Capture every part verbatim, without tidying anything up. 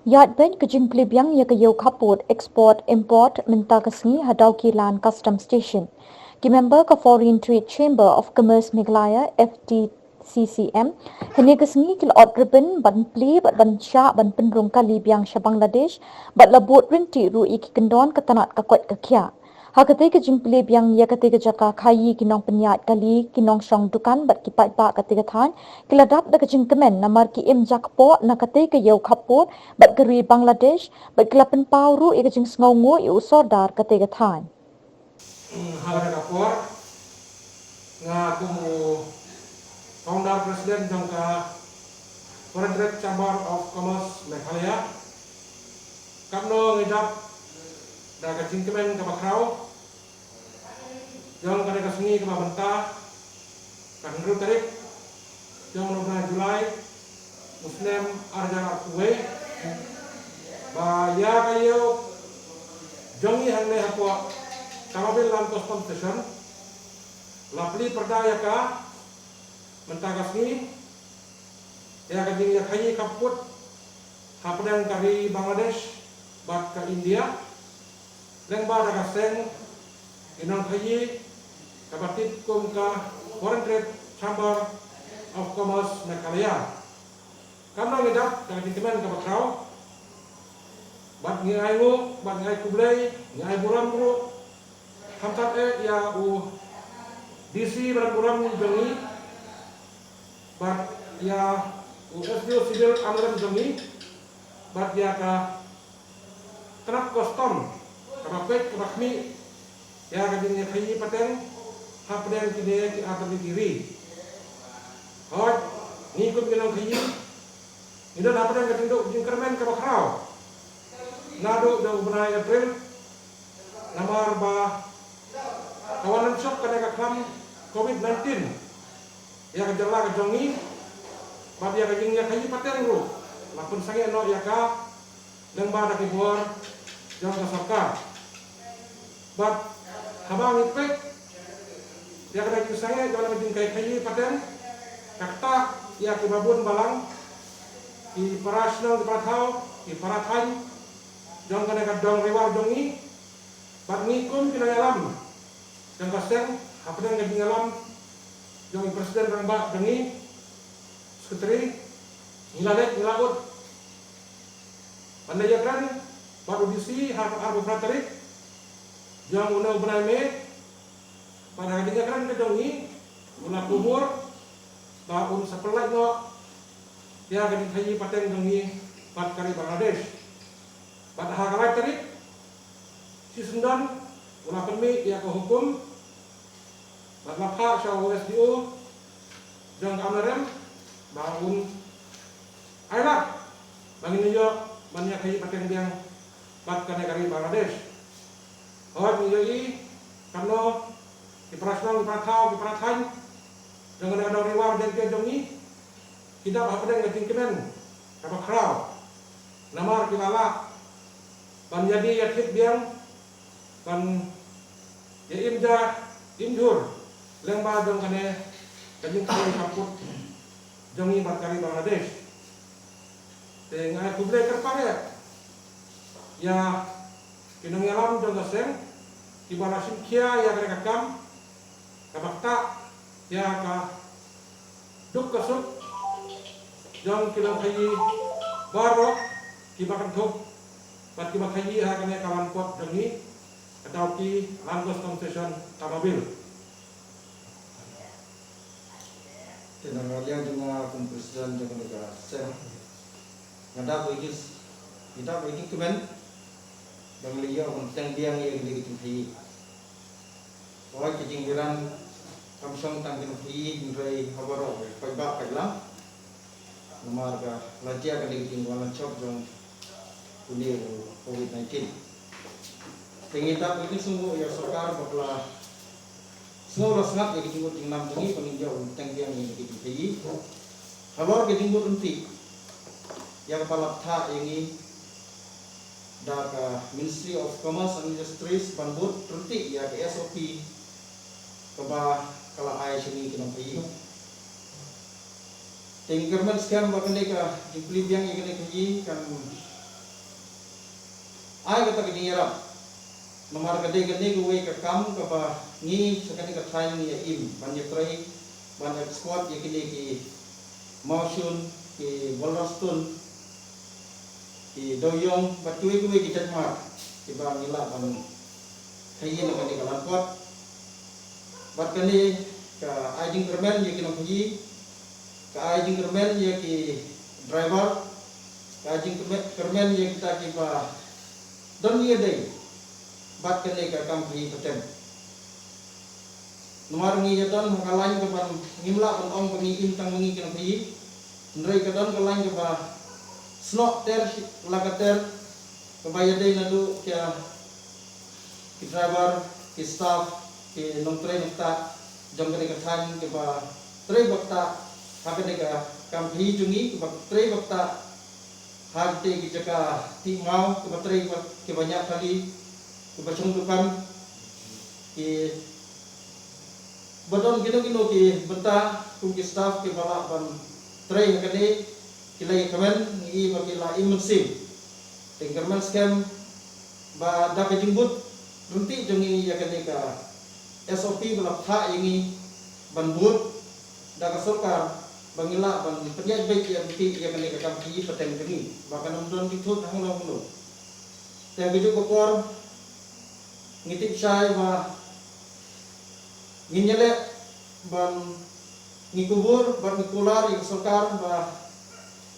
Ïaid beit ka jingplie biang ïa ka ïew khappud export import mynta ka sngi ha Dawki Land Customs Station. Ki member ka Foreign Trade Chamber of Commerce Meghalaya, F T C C M, hynne ka sngi ki la ot ribbon ban plie bad ban shah ban pynrung kali biang sha Bangladesh bad la bud rynti ruh ïa ki kyndon ka tnat ka koit ka khiah. Ha katei ka jingplie biang ïa katei ka jaka khaïi, ki nongpynïaid kali, ki nongshong dukan bad ki paidbah katei ka thaiñ ki la dap da ka jingkmen namar ki im ja kpoh na katei ka ïew khappud bad ka ri Bangladesh bad ki la pynpaw ruh ïa ka jingsngewnguh ïa u sordar katei ka thaiñ. Ha kane ka por nga kum u founder president jong ka Foreign Trade Chamber of Commerce Meghalaya, katno ngi dap da ka jingkmen kaba khraw jong kane ka sngi kaba mynta, ka hynriew tarik jong u bnai July u snem ar hajar arphew wei, ba ïa ka ïew jong ngi hangne hapoh Tamabil Land Customs Station la plie pyrda ïa ka mynta ka sngi ïa ka jingïakhaïi khappud hapdeng ka ri Bangladesh bad ka India, lyngba da ka seng ki nongkhaïi kaba tip kum ka Foreign Trade Chamber of Commerce Meghalaya. Katno ngi dap da ka jingkmen kaba khraw, bad ngi ai nguh bad ngi ai khublei, ngi ai burom ruh, khamtam eh ïa u D C badan burom jong ngi bad ïa u S D O Civil Amlarem jong ngi bad ïa ka tnat custom kaba peit kaba khmih ïa ka jingïakhaïi pateng hapdeng kine ki artylli ki ri. Hooid, ngi kum ki nongkhaïi ngi don hapdeng ka jingduh jingkyrmen kaba khraw naduh da u bnai April, namar ba ka wan lynshop kane ka khlam covid nineteen ïa ka jylla ka jong ngi bad ïa ka jingïakhaïi pateng ruh la pynsangeh noh ïa ka lyngba da ki bor jong ka sorkar. Bad haba ngi peit ïa kane ka jingsangeh jong ka jingkhaïi pateng, ka ktah ïa kiba bun balang, ki para shnong ki para thaw, ki para thaiñ jong kane ka dong Ri War jong ngi, bad ngi kum ki nongïalam jong ka seng hapdeng ka jingïalam jong i President Rangbah jong ngi, Secretary, ngi la leit ngi la ud ban leit ïakren bad u D C ha ka arphew phra tarik jong une u bnai May. Bad ha ka jingïakren ka jong ngi u la kubur ba un sa pynlait noh ïa ka jingkhaïi pateng jong ngi bad ka ri Bangladesh. Bad ha ka lai tarik shisyndon u la pynmih ïa ka hukum bad la phah sha u S D O jong ka Amlarem ba un ai lad ba ngin ïoh ban ïakhaïi pateng biang bad kane ka ri Bangladesh. Hooid, ngi ïohi katno ki para shnong, ki para thaw, ki para thaiñ jong kane ka dong Ri War Jaintia jong ngi ki dap hapdeng ka jingkmen kaba khraw namar ki la lah ban ïadie ïathied biang ban ïa im ja im jhur lyngba jong kane ka jingkhaïi khappud jong ngi bad ka ri Bangladesh. Te nga ai khublei kyrpang ïa ki nongïalam jong ka seng kiba la shim khia ïa kane ka kam kaba ktah ïa ka duk ka suk jong ki nongkhaïi baroh kiba kynthup bad kiba khaïi ha kane ka landport jong ngi, ka Dawki Land Customs Station Tamabil. Te na ka liang jong nga kum president jong kane ka seng, nga dap ïa ki, nga dap ïa ki kmen ba ngi la ïoh ban teng biang ïa kine ki jingkhaïi. Hooid, ka jinghiar kam shong tang ki nongkhaïi, hynrei ha baroh paidbah paidlang. Namar ka la jia kane ka jingwan lynshop jong une u covid nineteen. Te ngi dap ïa ki sngewbha ïa sorkar ba ka la sngew la sngap ïa ki jingmut jingnam jong ngi ba ngin ïoh ban teng biang ïa ki jingkhaïi. Halor ka jingmut ryntih ïa kaba la phah ïa ngi da ka Ministry of Commerce and Industries ban bud ryntih ïa ka S O P kaba ka la ai sha ngi ki nongkhaïi. Te ngi kyrmen skhem ba kane ka jingplie biang ïa kane ka khaïi kan ai kata ka jingïarap. Namar ka dei kane kawei ka kam kaba ngi sha kane ka thaiñ ngi ïa im ban ïatrei, ban export ïa kine ki mawshun, ki boulder stone, ki dewïong bad kiwei kiwei ki jait mat kiba ngi lah ban khaïi na kane ka lympot. Bad kane ka ai jingkyrmen ïa ki nongkhaïi, ka ai jingkyrmen ïa ki driver, ka ai jingkyrmen ïa kita kiba don ïa dei bad kane ka kam khaïi pateng. Namar ngi ïa don ha ka lain kaba ngim lah ban ong ba ngi im tang ma ngi ki nongkhaïi. Hynrei ka don ka lain kaba snoh ter la ka ter, kaba ïa dei naduh ki, ki driver, ki staff, ki nongtrei nongktah jong kane ka thaiñ kiba trei bad ktah ha kane ka kam khaïi jong ngi, kiba trei bad ktah ha kite ki jaka tih maw, kiba trei bad kiba ñiah kali, kiba shong dukan, ki ba don kino kino ki bynta kum ki staff kiba lah ban trei ha kane, ki la ïa kmen, ngi i ba ki la im mynsiem. Te ngi kyrmen skhem ba da ka jingbud ryntih jong ngi ïa kane ka S O P ba la phah ïa ngi ban bud da ka sorkar, ba ngi lah ban pynïaid beit ïa ryntih ïa kane ka kam khaïi pateng jong ngi, ba kan ym don jingthut hangno hangno. Te ha kajuh ka por ngi tip shai ba ngin ïaleh ban, ngi kubur bad ngi kular ïa ka sorkar ba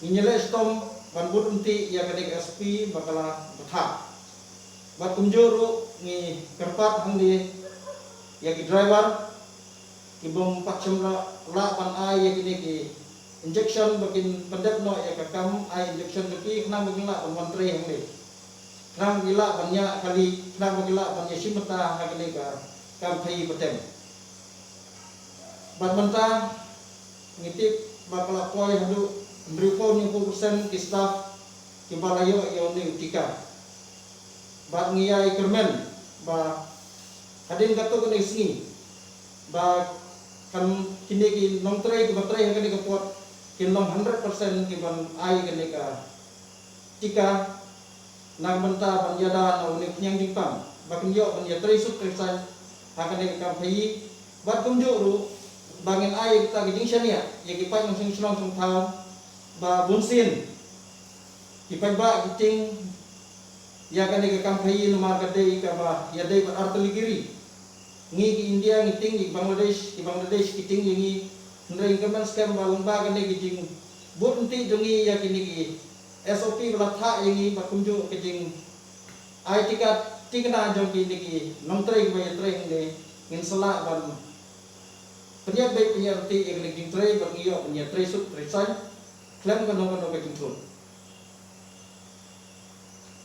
ngin ïaleh shitom ban bud ryntih ïa kane ka S O P ba ka la bthah. Bad kumjuh ruh ngi kyrpad hangne ïa ki driver ki bym pat shym lah ban ai ïa kine ki injection ba kin pyndep noh ïa ka kam ai injection jong ki, khnang ba kin lah ban wan trei hangne, khnang ba kin lah ban ñiah kali, khnang ba kin lah ban ïashim bynta ha kane ka kam khaïi pateng. Bad mynta ngi tip ba ka la poi haduh hynriewphew hynñiewphew percent ki staff kiba la ïoh ïa une u tika. Bad ngi ïai kyrmen ba hadien katto katne sngi ba kan kine ki nongtrei kiba trei ha kane ka port kin long hundred percent kiban ai kane ka tika na ka bynta ban ïada na une u khñiang jingpang ba kin ïoh ban ïatrei suk trei saiñ ha kane ka kam khaïi. Bad kumjuh ruh ba ngin ai kata ka jingshaniah ïa ki paid nongshong shnong shong thaw ba bun sien ki paidbah ki tieng ïa kane ka kam khaïi namar ka dei kaba ïadei bad artylli ki ri. Ngi ki India ngi tieng ïa ki Bangladesh, ki Bangladesh ki tieng ïa ngi. Hynrei ngi kyrmen skhem ba lyngba kane ka jingbud ryntih jong ngi ïa kine ki S O P ba la thah ïa ngi bad kumjuh ka jingai tika tikna jong kine ki nongtrei kiba ïatrei hangne, ngin sa lah ban pynïaid beit pynïaid ryntih ïa kane ka jingtrei bad ngi ïoh ban ïatrei suk trei saiñ khlem kano kano ka jingthut.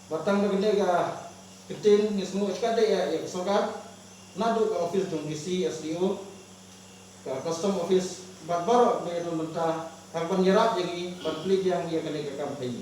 Bad tang da kane ka ktien ngi sngewnguh shikatdei ïa ka sorkar, naduh ka office jong D C, S D O, ka custom office bad baroh kiba ïadon bynta ha kaban ïarap ïa ngi ban plie biang ïa kane ka kam khaïi.